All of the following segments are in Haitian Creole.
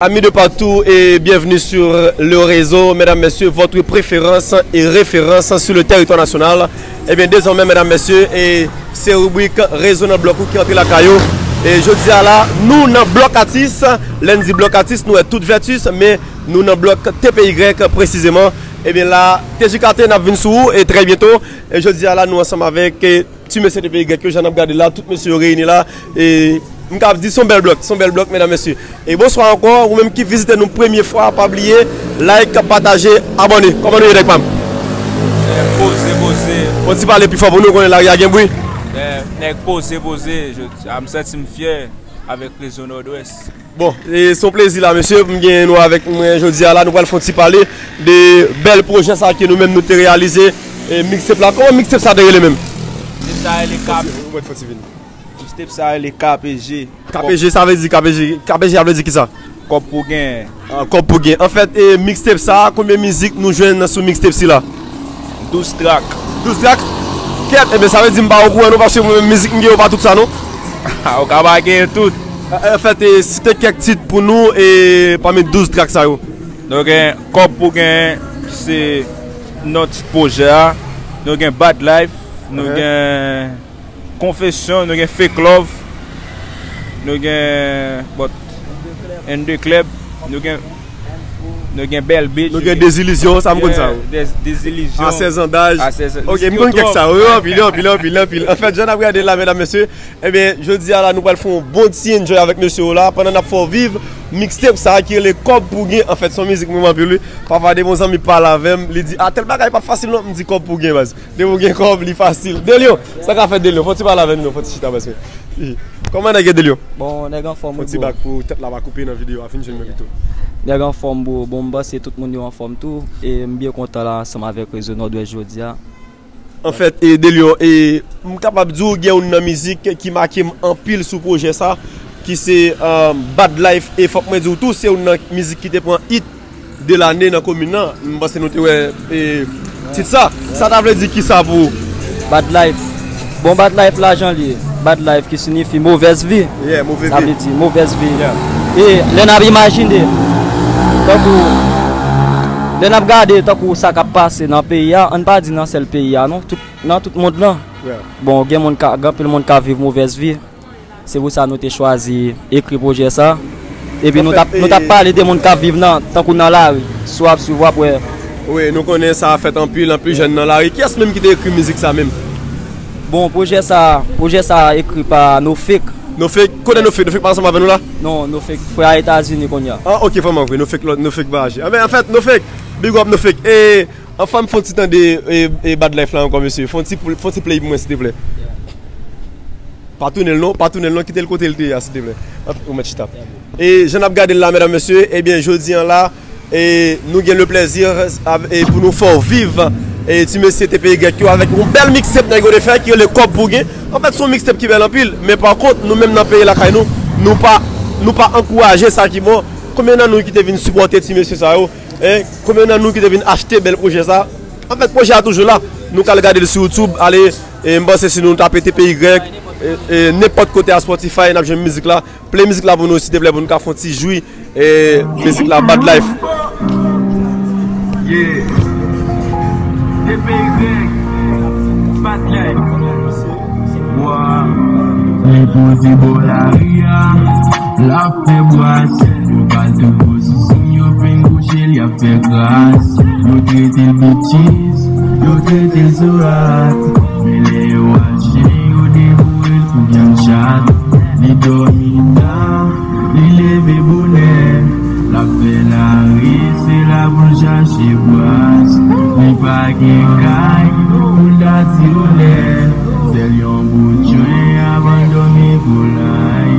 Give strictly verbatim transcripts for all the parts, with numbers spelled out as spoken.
Amis de partout et bienvenue sur le réseau, mesdames, messieurs, votre préférence et référence sur le territoire national. Ebyen, dezòmè, medam, mesye, e se ribrik Rezo nan Blòk ou ki antre lakay ou. E jodi a la, nou nan Blòk Atis. Lè n di Blòk Atis, nou wè tout Vètis, men nou nan blòk T P Y presizeman. Ebyen, la, T J K T, n ap vin sou ou, e trè byento. E jodi a la, nou ansanm avèk, e, ti mesye T P Y yo, jan n ap gade la, tout mesye yo reyini la. E m ka di, se yon bèl blòk, se yon bèl blòk, medam, mesye. E bonswa ankò, ou menm ki vizite nou premye fwa, pa bliye, like, pataje, abòne. Kòman nou ye, nèg pa m? Nèg poze, poze. Fò ti pale pi fò pou nou, konnen lari a gen bri. Nèg, nèg poze, poze. Jodi a, m santi m fyè avèk Rezo Nòdwès. Bon, e se yon plezi la, mesye, pou m gen nou avèk mwen jodi a la. Nou pral fè yon ti pale de bèl pwojè sa ke nou menm nou te reyalize. E mixtape la, kòman mixtape sa te rele menm? Mixtape sa rele K P G. Mixtape sa rele K P G. K P G, sa vle di K P G. K P G, sa vle di kisa? Kòb pou gen. Ah, kòb pou gen. Anfèt, e mixtape sa, konbyen mizik nou jwenn sou mixtape sila? Douz trak. Douz trak? Kèt, ebyen, sa vle di m pa okouran non, paske mwen, mizik m gen yo pa tout sa non. Ou ka pa gen tout. Anfèt, e site kèk tit pou nou, e pami douz trak sa yo. Nou gen Kòb pou gen, se non tit pwojè a. Nou gen Bad Life, nou gen Konfesyon, nou gen Fake Love, nou gen, bon, N deux Club, nou gen, nou gen Bèl Bitch, nou gen Dezilizyon, sa m konn sa, wi. Dez-, Dezilizyon. A sèz an daj. A sèz an. Ok, m konn kèk sa, wi, anpil, anpil, anpil, anpil. Anfèt, jan n ap gade la, medam, mesye, ebyen, jodi a la, nou pral fè yon bon ti enjoy avèk mesye yo la, pandan n ap fè w viv mixtape sa a ki rele Kòb pou gen. Anfèt, se yon mizik m renmen anpil, wi. Pafwa, de bon zanmi pale avè m, li di, "Ah, tèl bagay pa fasil non." M di, "Kòb pou gen, baz." Depi w gen kòb, li fasil. Delyon, sa ka fèt, Delyon? Fò ti pale avè nou, fò ti chita, paske. Kòman nèg ye, Delyon? Bon, nèg anfòm, wi, bro. Fò ti bak pou tèt la pa koupe nan videyo a, fin jwenn mwen pito. Nèg anfòm, bro. Bon, m panse tout moun yo anfòm tou. E m byen kontan la ansanm avèk Rezo Nòdwès jodi a. Anfèt, e Delyon, e m kapab di w gen youn nan mizik ki make m anpil sou pwojè sa, ki se, um, Bad Life. E fòk mwen di w tou, se youn nan mizik ki te pran it de lane nan komin nan. M panse nou te wè, e, tit sa. Sa ta vle di kisa pou ou? Bad Life. Bon, Bad Life la, jan li ye. Bad Life ki siyifi movèz vi. Yeah, move vi. Sa vle di movèz vi. Yeah. E lè n ap imajine, tankou, lè n ap gade tankou sa k ap pase nan peyi a, ann pa di nan sèl peyi a non, tout, nan tout mond lan. Yeah. Bon, gen moun ka, gen anpil moun ka viv movèz vi. Se pou sa nou te chwazi ekri pwojè sa. Epi nou t ap, nou t ap pale de moun k ap viv nan, tankou nan lari. Si w ap swiv, w ap wè. Wi, nou konnen sa fèt anpil, anpil jèn nan lari. Kiyès menm ki te ekri mizik sa menm? Bon, pwojè sa, pwojè sa ekri pa No Fake. No Fake? Kote No Fake? No Fake pa ansanm avè nou la? Non, No Fake, frè a Etazini kounye a. Ah, ok, fò m antre. No Fake, lòt, No Fake pa aji. Anben, anfèt, No Fake, big up No Fake. E, anfèt, m fè yon ti tande, e, e, Bad Life la ankò, mesye. Fè yon ti, fè yon ti play pou mwen, silteplè. Pa tounen l non, pa tounen l non, kite l kote l te ye a, silteplè. Anfèt, ou mèt chita. E jan n ap gade l la, medam, mesye, ebyen, jodi a la, e nou gen le plèzi, e pou nou fè w viv, e ti mesye T P Y yo avèk yon bèl mixtape nèg yo te fè ki rele Kòb pou gen. Anfèt, se yon mixtape ki bèl anpil, men pa kont, nou menm nan peyi lakay nou, nou pa, nou pa ankouraje sa ki bon. Konbyen nan nou ki te vin sipòte ti mesye sa yo? Hein? Konbyen nan nou ki te vin achte bèl pwojè sa? Anfèt, pwojè a toujou la. Nou ka al gade l sou YouTube, ale, e m panse si nou tape T P Y, e, e nenpòt kote a Spotify, n ap jwenn mizik la. Play mizik la pou nou, silteplè, pou nou ka fè yon ti jwi, e, mizik la, Bad Life. Yeah. T P Y, Bad Life. Wa. Li poze bò lari a, l ap fè bwase. Yo pral tou pozisyon, yo fin kouche, l ap fè kras. Yo trete l bitches, yo trete l zorat. Men lè yo achte, yo deboure l pou vyann chat. Li dòmi ta, li leve bonè. L ap fè lari, se la pou l chache bwaz. Li pa gen kay, pou l ta di onè. Sèl yon bout jwen, abandone volay.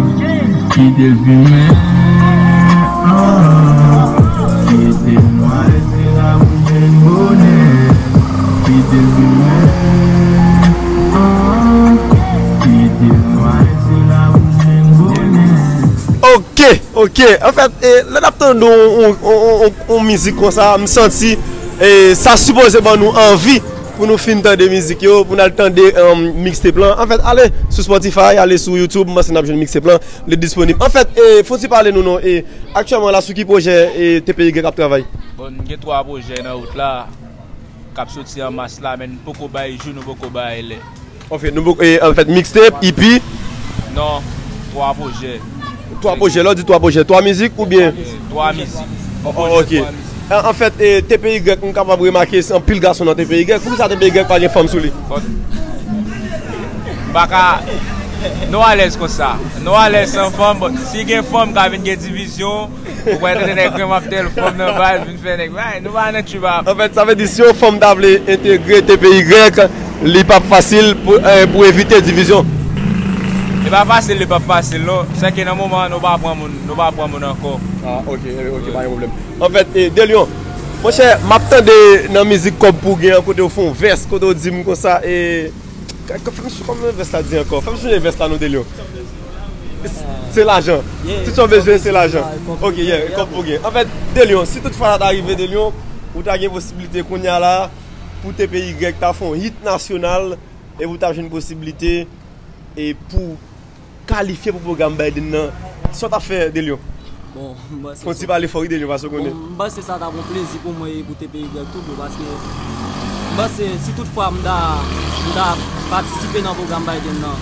Kite l fimen, ah. Kite l nway, se la pou l jwenn bonè. Kite l fimen, ah. Kite l nway, se la pou l jwenn bonè. Ok, ok. Anfèt, e, lè n ap tande yon, yon, yon, yon, yon mizik konsa, m santi, e, sa sipoze ban nou anvi Pou nou fin tande mizik yo, pou n al tande um, mixtape lan. Anfèt, ale sou Spotify, ale sou YouTube, m panse n ap jwenn mixtape lan, li disponib. Anfèt, e, fò w ti pale nou non, e, aktyèlman la, sou ki pwojè e T P Y ap travay? Bon, n gen twa pwojè nan wout la, k ap soti an mas la, men n poko bay jou, nou poko bay lè. Anfèt, nou poko, e, anfèt, mixtape, E P. Non, twa pwojè. Twa pwojè, lè w di twa pwojè, twa mizik oubyen? Twa mizik. Oh, ok. An, anfèt, e, T P Y, m kapab remake se anpil gason nan T P Y. Poukisa T P Y pa gen fanm sou li? Bon. M pa ka. Nou alèz konsa. Nou alèz san fanm, bon, si gen fanm, ka vin gen divizyon. Ou kwè tande nèg kòm ap tèl fanm nan bal, vin fè nèg. Ay, nou pa nan tchibap. Anfèt, sa vle di si yon fanm ta vle entegre T P Y, li p ap fasil pou, eh, pou evite divizyon. Li pa fasil, li p ap fasil, non. Sèke nan moman an, nou pa pran moun, nou pa pran moun ankò. Ah, ok, eh, ok, pa gen pwoblèm. Anfèt, eh, Delion, monchè, m ap tande nan mizik Kòb pou gen an kote w fè yon vès, kote w di m konsa, eh, Ka- ka- fè m sou kòman vès la di ankò? Fè m sonje vès la non Delion. Se lajan. Tout sa w bezwen se lajan. Ok, yeah, kòb pou gen. Anfèt, Delion, si tout fwa sa ta rive Delion, ou ta gen posiblite kounye a la pou T P Y ta fè yon hit nasyonal e pou ta jwenn posiblite e pou kalifye pou pwogram Biden nan. Sa w t ap fè Delion? Bon, m panse Fò w ti pale fò wi Delion, paske w konnen. Bon, m panse sa t ap yon plezi pou mwen e pou T P Y tou, bro, paske m panse si tout fwa m ta, m ta patisipe nan pwogram Biden nan,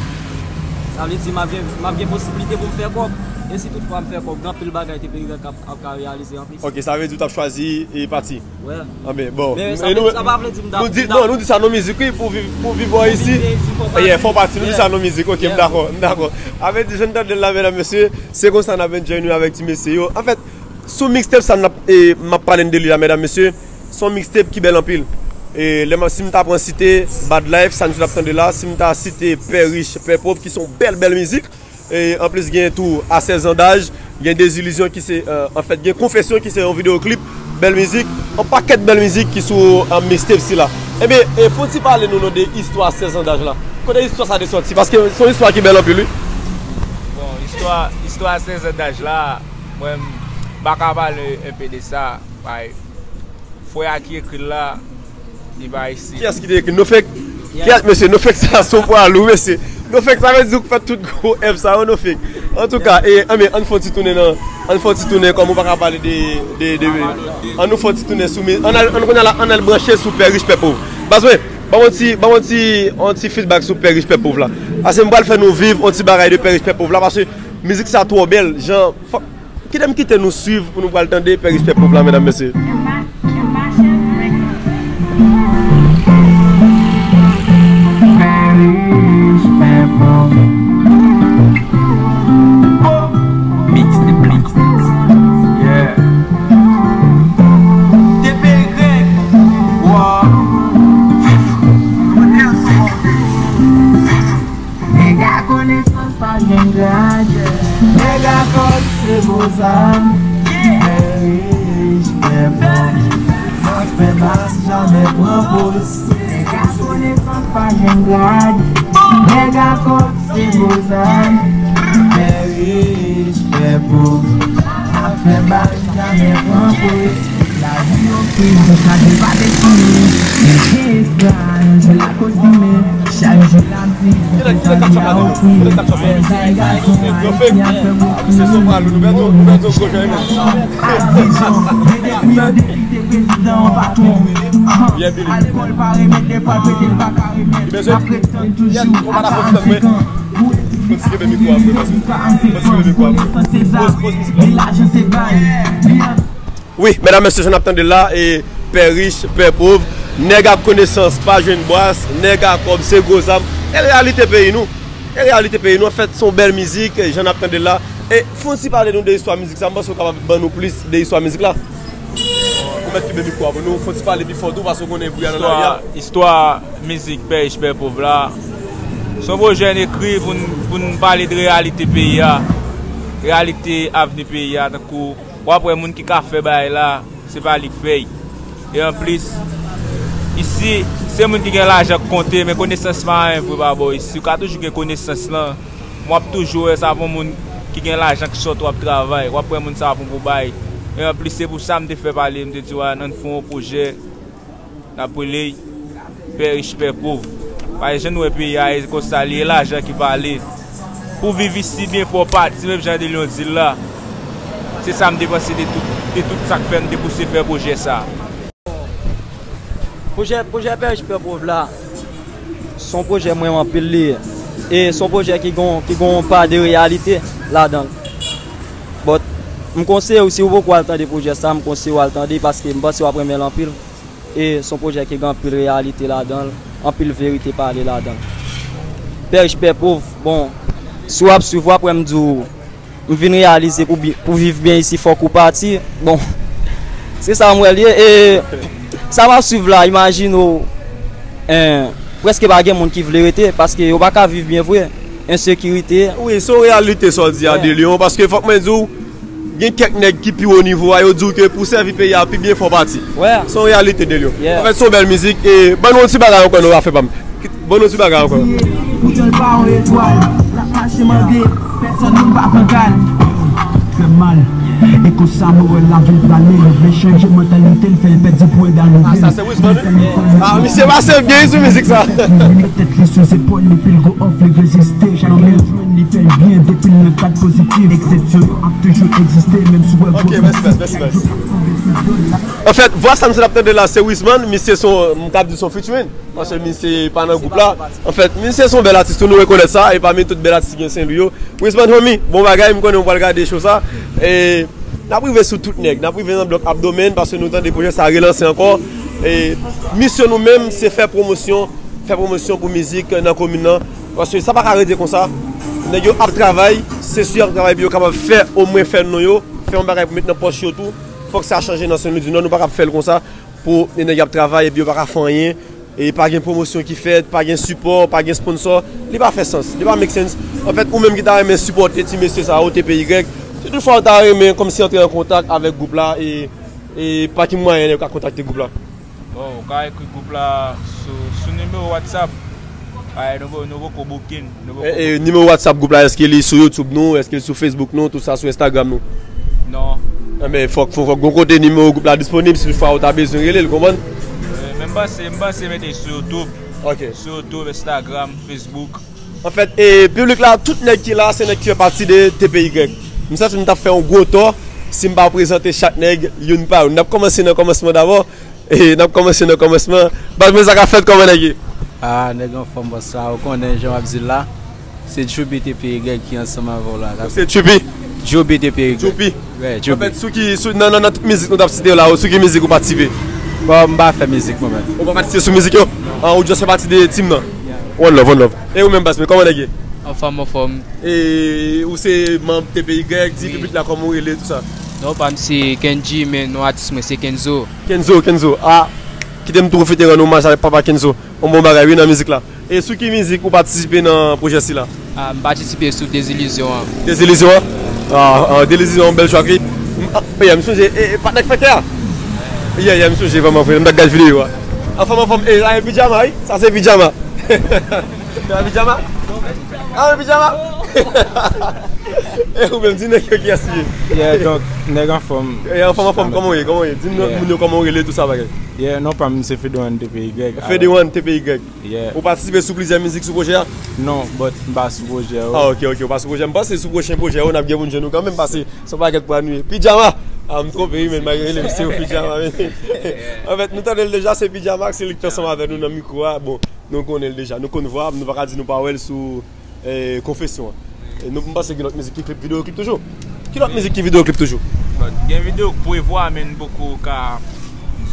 sa vle di m ap gen, m ap gen posiblite pou m fè kòb. E si tout fwa m fè kòb, gen anpil bagay T P Y ap, ap ka reyalize anplis. Ok, sa vle di w t ap chwazi e pati. Wè. Anben, bon. Men sa vle, sa pa vle di m ta, nou di, m ta non, nou di sa nan mizik, wi, pou viv, pou viv bò isi. Pou viv isi, fò pati. Yeah, fò pati, nou di sa nan mizik. Ok, m dakò, m dakò. Avè di, jan n tande l la, medam, mesye, se konsa n ap enjoy nou avèk ti mesye yo. Anfèt, sou mixtape sa n ap, e, m ap pale n de li la, medam, mesye, se yon mixtape ki bèl anpil. E lè m, si m ta pran site Bad Life, sa n sot ap tande la, si m ta site Pè Rich, Pè Pòv, ki se yon bèl, bèl mizik, E anplis, gen tou A sèz an daj, gen Dezilizyon ki se, euh, anfèt, gen Konfesyon ki se yon videyo klip, bèl mizik, yon pakèt bèl mizik ki sou, euh, mixtape sila. Ebyen, e fò w ti pale nou non de istwa Sèz an daj la. Kote istwa sa te sòti? Paske se yon istwa ki bèl anpil, wi. Bon, istwa, istwa Sèz an daj la, mwen, m pa ka pale enpe de sa. Bay, Frè a ki ekri l la, li pa isi. Kiyès ki te ekri Nofèk? Kiyès, mesye, Nofèk sa se yon pwa lou, mesye. Nofèk sa vle di ou k fè tout gwo èv sa yo, Nofèk. Antouka, e, anben, ann fè yon ti tounen nan, ann fè yon ti tounen kòm ou pa ka pale de, de, de, ann nou fè yon ti tounen sou, men, ann al, ann kounye a la, ann al branche sou Pè Rich Pè Pòv. Baz mwen, ban mwen ti, ban mwen ti, yon ti feedback sou Pè Rich Pè Pòv la. Paske m pral fè nou viv yon ti bagay de Pè Rich Pè Pòv la, paske mizik sa twò bèl, jan, fòk, Kite m kite nou swiv pou nou pral tande Pè Rich Pè Pòv la, medam, mesye. Mix the blitz. Yeah. T P Y. Wow. Nèg a konesans pa gen grad. Nèg a kòb se gwo zam. Pè rich, pè pòv. N ap fè baz, jamè pran poz. Nèg a konesans pa gen grad. Nèg a kòb se gwo zam. Pè rich, pè pòv. N ap fè baz, jamè pran poz. Lavi yo fri, sa se pa destine. Men se esklav, se lakoz imen. Chak jou l ap di, se sa li a ofri. Fè zay gason ayisyen ap fè gwo kriye. Ak vizyon, gen de priyo depi te prezidan an patwon. Alkòl pa remèd, dèfwa l prete l pa ka remèt. Ap ret tann toujou ata annsekan. Pou edifye aksyon, edifye ankò annsekan. Konesans se zam, men lajan se bal. Wi, medam, mesye, jan n ap tande l la, e, pè rich, pè pòv, nèg ak konesans pa jwenn bras, nèg ak kòb se gwo zam. E reyalite peyi nou. E reyalite peyi nou. Anfèt, se yon bèl mizik, jan n ap tande l la. E fè w ti pale nou de istwa mizik sa, m panse w kapab ban nou plis de istwa mizik la. Ou mèt kenbe mikwo a pou nou, fè w ti pale pi fò tou, paske w konnen bri a nan lari a. Istwa, istwa mizik Pè Rich Pè Pòv la, se yon pwojè n ekri pou n, pou n pale de reyalite peyi a, reyalite avni peyi a, tankou w ap wè moun ki ka fè bagay la, se pa li k fè l. E anplis, isi, se moun ki gen lajan k konte, men konesans pa anyen vre pa bò isi. Ou ka toujou gen konesans lan, men w ap toujou wè sa pou moun ki gen lajan k sòt w ap travay. W ap wè moun sa pou pou bay. E anplis, se pou sa m te fè pale, m te di, w a, ann fè yon pwojè, n ap rele l. Pè rich, pè pòv. Paske jan nou wè peyi a ye konsa li ye, lajan ki pale. Pou viv isi byen fò pati, menm jan Delyon di l la. Se sa m te panse de tout, de tout sa k fè m te pouse fè pwojè sa. Pwojè, pwojè Pè rich, pè pòv la, se yon pwojè m renmen anpil li ye. E se yon pwojè ki gon, ki gon pa de reyalite ladan l. But, m konseye w, si w poko al tande pwojè sa, m konseye w al tande paske m panse w ap renmen l anpil. E se yon pwojè ki gen anpil reyalite ladan l, anpil verite pale ladan l. Pè rich, pè pòv, bon, si w ap swiv, w ap wè m di w, m vin reyalize pou bi-, pou viv byen isi, fòk ou pati. Bon, se sa m wè l ye. E sa m ap swiv la, imajine w, en, prèske pa gen moun ki vle rete, paske yo pa ka viv byen vre. Ensekirite. Wi, se yon reyalite sa w di a, Delyon, paske fòk mwen di w, gen kèk nèg ki pi wo nivo a, yo di w ke pou sèvi peyi a pi byen, fò w pati. Se yon reyalite, Delyon. Anfèt, se yon bèl mizik. E ban nou yon ti bagay ankò, nou va fè pa m. Ban nou yon ti bagay ankò. Pou djòl pa yon etwal, l ap mache mande, pèsòn moun pa pran kal. Fè mal. E konsa mwen wè lavi l prale, li vle chanje mantalite l, fè l pèdi pwen damou. Ah, sa se Wisman, wi. Ah, misye pase byen sou mizik sa. Li met tèt li sou zepòl li, pil gwo òf li reziste, chak lè l jwenn li fè l byen, depi l nan kad pozitif, eksepsyon yo ap toujou egziste, menm si w wè gwo. Ok, mèsi, mèsi, mèsi. Anfèt, vwa sa misye t ap tande la, se Wisman, misye se yon, m kab di se yon featuring. Paske misye pa nan gwoup la. Anfèt, misye se yon bèl atis tou, nou rekonèt sa, e pami tout bèl atis ki gen Senlwi yo. Wisman, homie, bon bagay, m konnen w pral gade show sa. E n ap rive sou tout nèg, n ap rive nan blòk abdomen, paske nou tande pwojè sa relanse ankò. E misyon nou menm, se fè pwomosyon, fè pwomosyon pou mizik nan komin nan. Paske sa pa ka rete konsa. Nèg yo ap travay, se si y ap travay pou yo kapab fè, omwen fè non yo, fè yon bagay pou met nan pòch yo tou. Fòk sa chanje nan Senlwi di Nò, nou pa ka ap fè l konsa. Pou nèg y ap travay epi yo pa ka fè anyen, e pa gen pwomosyon ki fèt, pa gen sipò, pa gen sponsò, li pa fè sans, li pa make sense. Anfèt, ou menm ki ta renmen sipòte ti mesye sa yo, T P Y, si toutfwa ou ta renmen kòmsi antre an kontak avèk gwoup la, e, e pa ki mwayen yo ka kontakte gwoup la? Bon, ou ka ekri gwoup la sou, sou nimewo WhatsApp. Ay, nou, nou poko booking. E, e, nimewo WhatsApp gwoup la, èske li sou YouTube nou? Èske li sou Facebook nou? Tout sa sou Instagram nou? Non. Enben, fòk, fòk, fòk gon kote nimewo gwoup la disponib, si toutfwa ou ta bezwen rele l, konprann? E, men m panse, m panse mete l sou YouTube. Ok. Sou YouTube, Instagram, Facebook. Anfèt, e, piblik la, tout nèg ki la, se nèg ki fè pati de T P Y. M santi m t ap fè yon gwo tò si m pa prezante chak nèg youn pa youn. N ap kòmanse nan kòmansman dabò. E, n ap kòmanse nan kòmansman. Baz, men sa k ap fèt, kòman nèg ye? Ah, nèg anfòm, bòs la, ou konnen jan w ap di l la. Se Tchoubi T P Y ki ansanm avè w la. Se Tchoubi? Tchoubi T P Y. Tchoubi. Wè, Tchoubi. Anfèt, sou ki, sou, nan, nan, nan tout mizik nou t ap site yo la, sou ki mizik ou patisipe? Bon, m pa fè mizik mwen menm. Ou pa patisipe sou mizik yo? Ah, ou just fè pati de team nan? Yeah. One love, one love. E ou menm, baz, men kòman nèg ye? Anfòm, anfòm. E ou se manm T P Y, di piblik la kòman ou rele, tout sa. Non, pa m se Kendji, men non atis mwen se Kenzo. Kenzo, Kenzo. Ah, kite m tou pwofite rann omaj avèk papa Kenzo. Yon bon bagay, wi, nan mizik la. E sou ki mizik ou patisipe nan pwojè sila? Ah, m patisipe sou Dezilizyon an. Dezilizyon an? Ah, ah, Dezilizyon an, bèl chwa, wi. M, ah, yeah, m sonje, e, e, patnè k fè kè a? Yeah, yeah, m sonje vrèman vre, m t ap gad videyo a. Anfòm, anfòm, e, a, e, pijama, wi. Sa se pijama. Sa pijama? Ah, men pijama? E ou menm, di nèg yo kiyès li ye. Yeah, donk, nèg anfòm. E anfòm, anfòm, kòman w ye, kòman w ye? Di m moun yo kòman w rele, tout sa bagay. Yeah, non pa m se Fedwan T P Y. Fedwan T P Y. Yeah. Ou patisipe sou plizyè mizik sou pwojè a? Non, but m pa sou pwojè yo. Ah, ok, ok, ou pa sou pwojè. M panse sou pwochen pwojè yo, n ap gen moun jwenn nou kanmenm, paske se yon pakèt pwa nou ye. Pijama! Ah, m twonpe wi, men malgre rele misye Pijama, men. Anfèt, nou tande l deja, se Pijama, se li ki t ansanm avè nou nan mikwo a. Bon, nou konnen l deja, nou konn vwa, nou pa ka di nou pa wè l sou, eh, Konfesyon an. E nou, m panse gen lòt mizik ki klip, videyo klip toujou. Ki lòt mizik ki videyo klip toujou? But gen videyo k prevwa, men n poko ka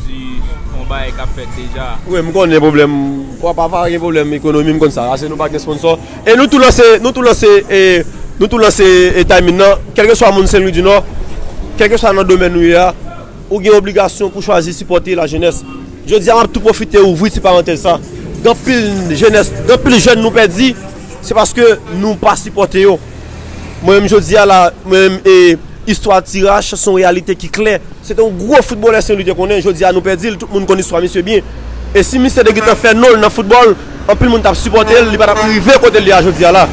di yon bagay k ap fèt deja. Wi, m konnen pwoblèm, pa, pa, pa gen pwoblèm ekonomi, m konn sa. Ase nou pa gen sponsò. E nou tou lanse, nou tou lanse, e, nou tou lanse, e, timing nan. Kèlkeswa moun Senlwi di Nò, kèlkeswa nan domèn ou ye a, ou gen obligasyon pou chwazi sipòte lajenès. Jodi a, m ap tou pwofite ouvri ti parantèz sa. Gen anpil jenès, gen anpil jèn nou pèdi, se paske nou pa sipòte yo. Mwen menm jodi a la, mwen menm, e, istwa Ti Rach se yon reyalite ki klè. Se te yon gwo foutbolè Senlwi te konnen, jodi a nou pèdi l, tout moun konn istwa misye byen. E si misye te gentan fè non l nan foutbòl, anpil moun t ap sipòte l, li pa t ap rive kote l ye a jodi a la.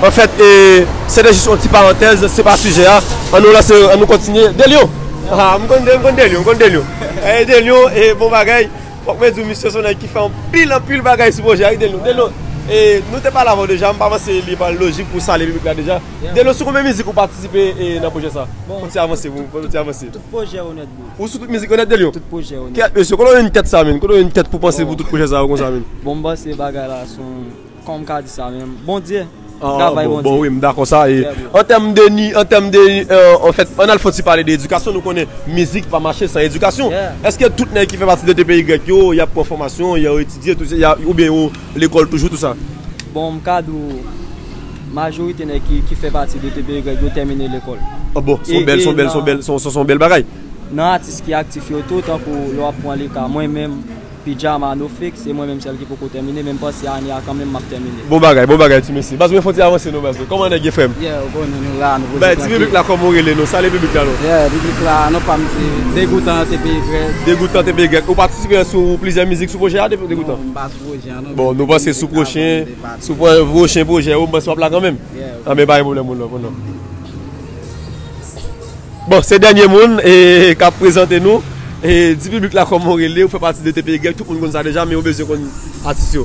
Anfèt, e, se te jis yon ti parantèz, se pa sijè a. Ann nou lanse, ann nou kontinye. Delyon! Ah, m konn, m konn Delyon, m konn Delyon. E, Delyon, e, bon bagay. Fòk mwen di w, misye se yon nèg ki fè anpil, anpil bagay sou pwojè a, wi, Delyon. Delyon, e, nou te pale avè w deja, m pa panse li pa lojik pou w salye piblik la deja. Delyon, sou konbyen mizik ou patisipe, e, nan pwojè sa? Fò w ti avanse, bro, fò w ti avanse. Tout pwojè yo nèt, bro. Ou sou tout mizik yo nèt, Delyon? Tout pwojè yo nèt. Kèt, mesye, kote w jwenn tèt sa, menm? Kote w jwenn tèt pou panse pou tout pwojè sa yo konsa, menm? Bon, m panse bagay la se yon, kòman m ka di sa menm? Bondye. Ah, travay bon, Bondye. Bon, wi, m dakò sa. E, an tèm de ni, an tèm de, euh, an fèt, ann al fè yon ti pale de edikasyon. Nou konnen mizik pa mache san edikasyon. Èske tout nèg ki fè pati de T P Y yo, y ap pran fòmasyon, y ap etidye, tou sa, y a, oubyen yo lekòl toujou, tou sa? Bon, m ka di w, majorite nèg ki, ki fè pati de T P Y yo tèmine lekòl. Ah bon, se yon bèl, se yon bèl, se yon bèl, se yon, se yon bèl bagay. Nan atis ki aktif yo tou, tankou lè w ap pran le ka mwen menm, Pidjama, No Fake, se mwen menm sèl ki poko tèmine, men m panse ane a kanmenm m ap tèmine. Bon bagay, bon bagay, ti mesye. Baz, mwen fò ti avanse non, baz. Kòman nèg ye, frè m? Yeah, ou konnen nou la, nou poze trankil. Bay, di piblik la kòman w rele non, salye piblik la non. Yeah, piblik la, non pa m se Degoutan T P Y. Degoutan T P Y. Ou patisipe sou plizyè mizik sou pwojè a, Degoutan? Non, m pa sou pwojè a non. Bon, nou panse sou pwochen, sou pwochen pwojè yo, m panse w ap la kanmenm. Yeah. Anben, pa gen pwoblèm, one love, one love. Bon, se dènye moun, e, k ap prezante nou. E, di piblik la kòman w rele, ou fè pati de T P Y, tout moun konn sa deja, men yo bezwen konn atis yo.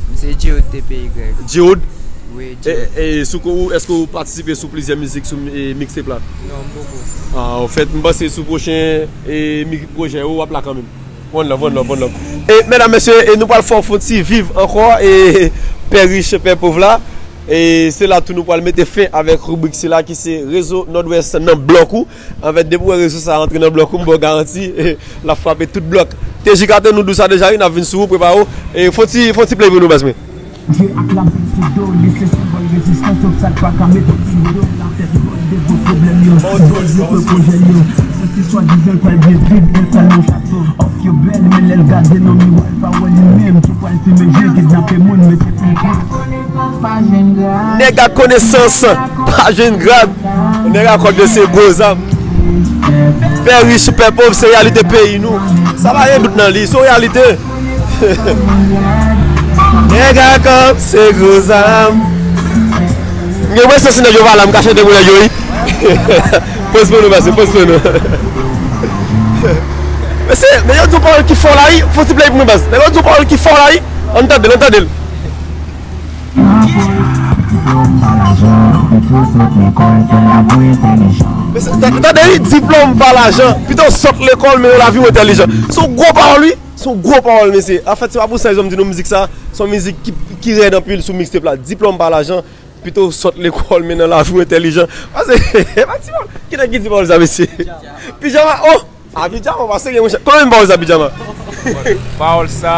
M se Djewod T P Y. Djewod? Wi, e, Djewod. E, sou ko-, ou, èske ou patisipe sou plizyè mizik sou, e, mixtape la? Non, m poko. Ah, anfèt, m panse sou pwochen, e, mi-, pwojè yo, w ap la kanmenm. One love, one love, one love. E, medam, mesye, e, nou pral fè w fon ti viv ankò, e, Pè Rich, Pè Pòv la. E se la tou nou pral mete fen avèk ribrik sila ki se Rezo Nòdwès nan blòk ou. Anfèt, depi w wè rezo sa a antre nan blòk ou, m ba w garanti, e, l ap frape tout blòk. T J K T, nou di w sa deja, wi, n ap vin sou ou, prepare w. E fon ti, fon ti play pou nou, baz mwen. Dye ak lavi sou do li, se senbòl rezistans, obstak pa ka mete w sou do. Latèt gòl devan pwoblèm yo, dòl yo pran pwojè yo. Santi swadizan l pral byen viv, enstale nan chato. Òf yo bèl, men lè l gade nan miwa, l pa wè li menm ki pral fimen je, kidnape moun, mete pon. Nèg ak konesans, pa jwenn grad. Nèg ak kòb yo se gwo zam. Pè rich, pè pòv, se reyalite peyi nou. Sa pa gen dout nan li, se yon reyalite. Nèg ak kòb, se gwo zam. M gen enpresyon si nèg yo pa la, m ka chante pou nèg yo, wi. Poz pou nou, mesye, poz pou nou. Mesye, men yo di yon pawòl ki fò la, wi. Fò ti play pou mwen, baz. Nèg yo di yon pawòl ki fò la, wi. Ann tande l, ann tande l. Mesye, ta-, tande, wi, diplòm pa lajan. Pito w sòt lekòl, men yon lavi w entèlijan. Se yon gwo pawòl, wi. Se yon gwo pawòl, mesye. Anfèt, se pa pou sa rezon m di nou mizik sa, se yon mizik ki, ki rèd anpil sou mixtape la. Diplòm pa lajan, pito w sòt lekòl, men nan lavi w entèlijan. Paske, e pa ti pawòl. Ki nèg ki di pawòl sa, mesye? Pidjama, oh! A, Pidjama, pa serye, monchè. Kòman menm pawòl sa, Pidjama? Pawòl sa,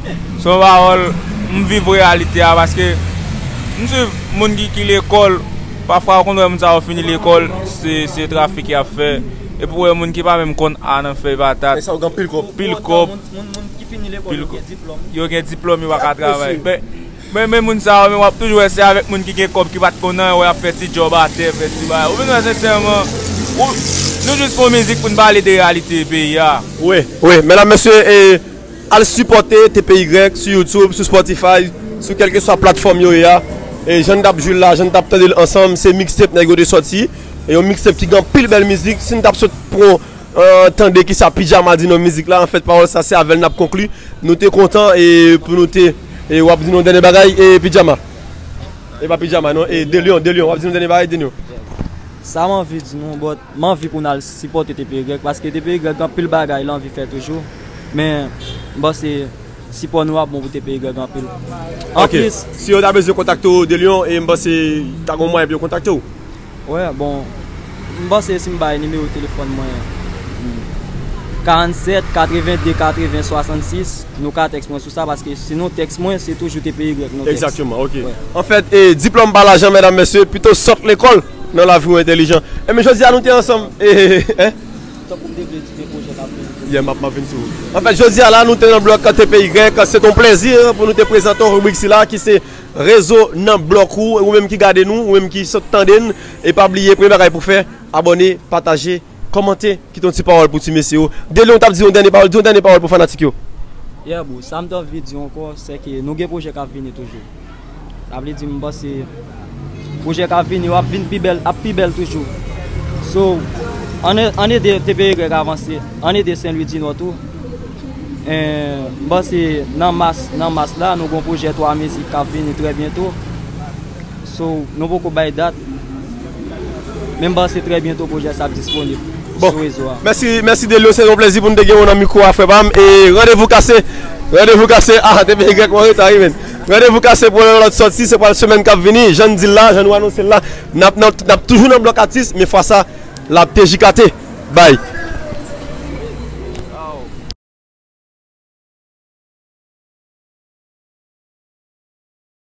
se yon pawòl, m viv reyalite a, paske m swiv moun ki, ki lekòl, pafwa ou konn wè moun sa yo fini lekòl, se, se trafik y ap fè. Epi w wè moun ki pa menm konn A nan fèy patat. E sa yo gen anpil kòb. Pil kòb. Moun, moun, moun ki fini lekòl, yo gen diplòm. Yo gen diplòm, yo pa ka travay. Men, men, men moun sa yo, men w ap toujou wè se avèk moun ki gen kòb ki pa t konn anyen, wè y ap fè ti djòb atè, fè ti bagay. Ou vin wè sensèman, ou, nou jis fè yon mizik pou n pale de reyalite peyi a. Wi, wi, medam, mesye, e, al sipòte T P Y sou YouTube, sou Spotify, sou kèlkeswa platfòm yo ye a. E jan n t ap jwi l la, jan n t ap tande l ansanm, se mixtape nèg yo te sòti. E yon mixtape ki gen anpil bèl mizik. Si n t ap sot pran, e, tande kisa Pidjama di nan mizik la, anfèt, pawòl sa, se avè l n ap konkli. Nou te kontan e pou nou te, e w ap di nou dènye bagay, e Pidjama. E pa Pidjama, non, e Delyon, Delyon, w ap di nou dènye bagay, Delyon. Sa m anvi di nou, but m anvi pou n al sipòte T P Y, paske T P Y gen anpil bagay l anvi fè toujou. Men, m panse sipò nou ap bon pou T P Y anpil. Ok. Anplis, si yo ta bezwen kontakte w, Delyon, e m panse ta gen yon mwayen pou yo kontakte w. Wè, bon, m panse si m bay nimewo telefòn mwen, karannsèt, katrevenndez, katreven, swasannsis, nou ka tèks mwen sou sa, paske si nou tèks mwen, se toujou T P Y nou tèks. Egzakteman, ok. Wè. Anfèt, e, diplòm pa lajan, medam, mesye, pito sòt lekòl, nan lavi w entèlijan. Enben, jodi a, nou te ansanm, e, en? Tankou m te vle di de pwojè k ap vini. Yeah, m ap, m ap vin sou ou. Anfèt, jodi a la, nou te nan blòk T P Y, se t on plèzi pou nou te prezante w ribrik sila ki se Rezo nan blòk ou, ou menm ki gade nou, ou menm ki sot tande n, e pa bliye, premye bagay pou fè, abòne, pataje, kòmante, kite yon ti pawòl pou ti mesye yo. Delyon, w t ap di yon dènye pawòl, di yon dènye pawòl pou fanatik yo. Yeah, bro, sa m t anvi di ankò, se ke nou gen pwojè k ap vini toujou. Sa vle di, m panse pwojè k ap vini yo ap vin pi bèl, ap pi bèl toujou. So, ann, ann ede T P Y avanse, ann ede Sen Lwi di Nò tou. Eh, m panse nan mas, nan mas la, nou gon pwojè twa mizik k ap vini trè byento. So, nou poko bay dat. Men m panse trè byento pwojè sa ap disponib sou rezo a. Mèsi, mèsi Delio, se yon plèzi pou n te gen w nan mikwo a, frè pa m. E randevou kase, randevou kase, ah, te peye grèk mwen reta, wi, men. Randevou kase pou yon lòt sòti, se pral semèn k ap vini, jan n di l la, jan nou anonse l la. N ap, n ap, n ap toujou nan blòk atis, men fwa sa, l ap T J K T. Bay.